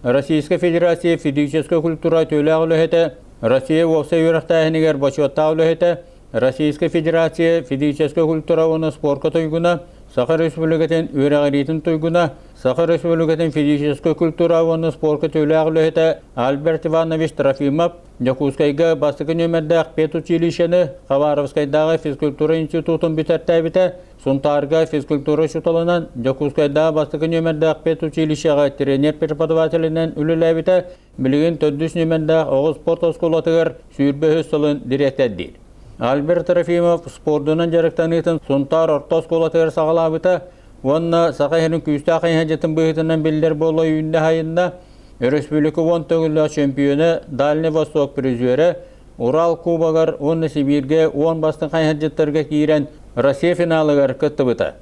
Российскай Федерация физическэй культура үтүөлээх үлэһитэ, Россия уопсай үөрэхтээһинигэр бочуоттаах үлэһитэ, Российскай Федерация физическэй культура уонна спорка туйгуна, Саха Республикатын үөрэҕириитин туйгуна, Саха Республикатын физическэй культура уонна спорка үтүөлээх үлэһитэ Альберт Иванович Трофимов Дьокуускайга бастакы нүөмэрдээх педучилищены, Хабаровскайдааҕы физкультура институтун бүтэртээбитэ, Сунтаарга физкультура учууталынан, Дьокуускайдааҕы бастакы нүөмэрдээх педучилищеҕа тренер-преподавателинэн үлэлээбитэ, билигин төрдүс нүөмэрдээх оҕо спорт оскуолатыгар 23 сылын дириэктэрдиир. Альберт Трофимов спордунан дьарыктаныытын Сунтаар орто оскуолатыгар саҕалаабыта уонна Саха иһин күүстээх хайыһардьытын быһыытынан биллэр буола үүннэ хайынна, өрөспүүбүлүкэ уон төгүллээх чөмпүйүөнэ, Дальний Восток призерэ, Урал Кубогар уонна Сибииргэ уон бастыҥ хайыһардьыттарга киирэн Россия финалыгар кыттыбыта.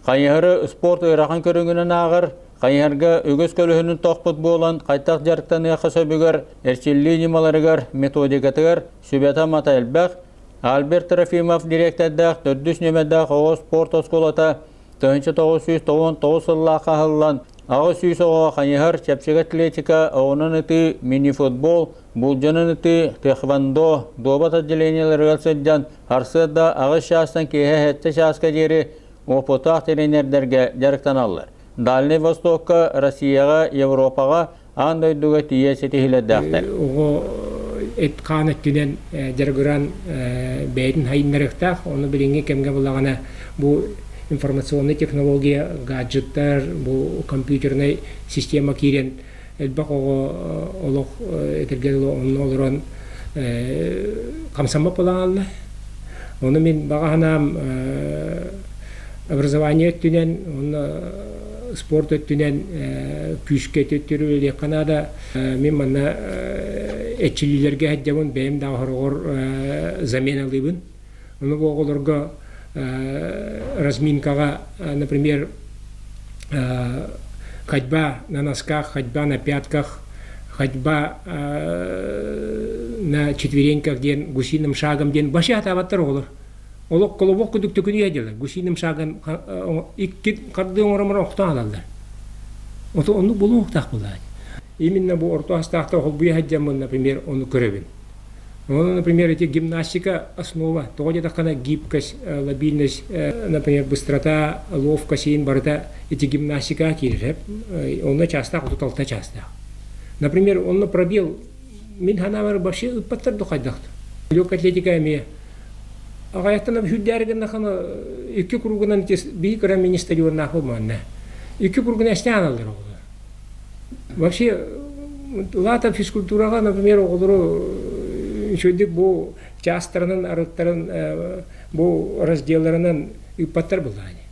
Хайыһары спорт ыарахан көрүҥүнэн ааҕар, хайыһарга үгүс көлөһүнүн тохпут буолан хайдах дьарыктаныахха сөбүгэр, эрчиллии ньымаларыгар, методикатыгар сүбэтэ-амата элбэх. Альберт Трофимов дириэктэрдээх төрдүс нүөмэрдээх оҕо спорт оскуолата 1999 сыллаахха аһыллан, 800 оҕо хайыһар, чэпчэки атлетика, оҕунан ытыы, мини-футбол, булдьанан ытыы, тхэквондо, дуобат отделениеларыгар сылдьан, сарсыарда аҕыс чаастан киэһэ сэттэ чааска диэри уопуттаах тренердэргэ дьарыктаналлар. Дальнай Востокка, Россияҕа, Европаҕа, аан дойдуга тиийэ ситиһиилэрдээхтэр. Оҕо эт-хаан өттүнэн дьарыгыран бэйэтин хайыннарыахтаах. Ону билиҥҥи кэмҥэ буллаҕына бу информационнай технология, гаджеттар, бу компьютернай система киирэн элбэх оҕо олох этэргэ дылы онно олорон хамсаммат буолан хаалла. Ону мин баҕа санаам образование өттүнэн уонна спорт өттүнэн күүскэ өттүрү үлэлиэххэ наада. Мин манна эрчиллиилэргэ сылдьабын, бэйэм да хороҕор заменалыыбын. Ону бу оҕолорго разминкаҕа, например, ходьба на носках, ходьба на пятках, ходьба на четвереньках диэн гусиным шагом диэн вообще атаабаттар оҕолор. Олох колобок курдук төкүнүйэ дьылар. Гусиным шагом икки хардыы оҥоромор охтон алаллар. Ото оннук булуохтаах булаат. Именно бу орто астаахта холбуйа сылдьаммын, например, ону көрөбүн. Ну, например, эти гимнастика основа, тоҕо диэтэххинэ гибкость, лабильность, например, быстрота, ловкость иин барыта эти гимнастика киирэр. Онно чаастаах, 36 чаастаах. Например, онно пробел мин санаабар вообще ыппаттар да хайдахтар. Легкая атлетика эмиэ аҕайаттан сүүрдээри гыннахына икки кругунан биһи кыра мини стадионнаах манна. Икки кругунан эстээн алаллар оҕолор. Вообще, лата физкультураҕа, например, оҕолору үчүгэйдик бу чаастарынан, арыттарын бу разделларынан ыыппаттар былаане.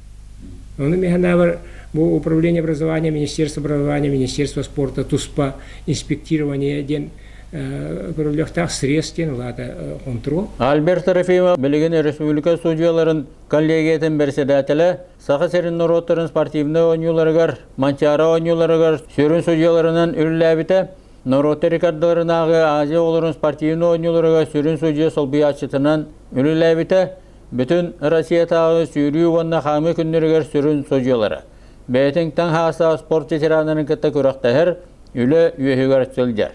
Ону мин санаабар бу управление образования, министерство образования, министерство спорта туспа инспектирование диэн көрүллүөхтээх срез диэн улаата контрол. Альберт Трофимов билигин республика судьуйаларын коллегиятын бэрэссэдээтэлэ, Саха сирин норуоттарын спортивнай оонньууларыгар, Манчаары оонньууларыгар сүрүн судьуйаларынан үлэлээбитэ, норуоттар рекордаларынааҕы Азия оҕолорун спортивнай оонньууларыгар сүрүн судьуйа солбуйааччытынан үлэлээбитэ, бүтүн Россиятааҕы сүүрүү уонна хаамыы күннэригэр сүрүн судьуйалара. Бэйэтин таҥ хаастаах спорт ветераннарын кытта күрэхтэһэр, үлэ үөһүгэр сылдьар.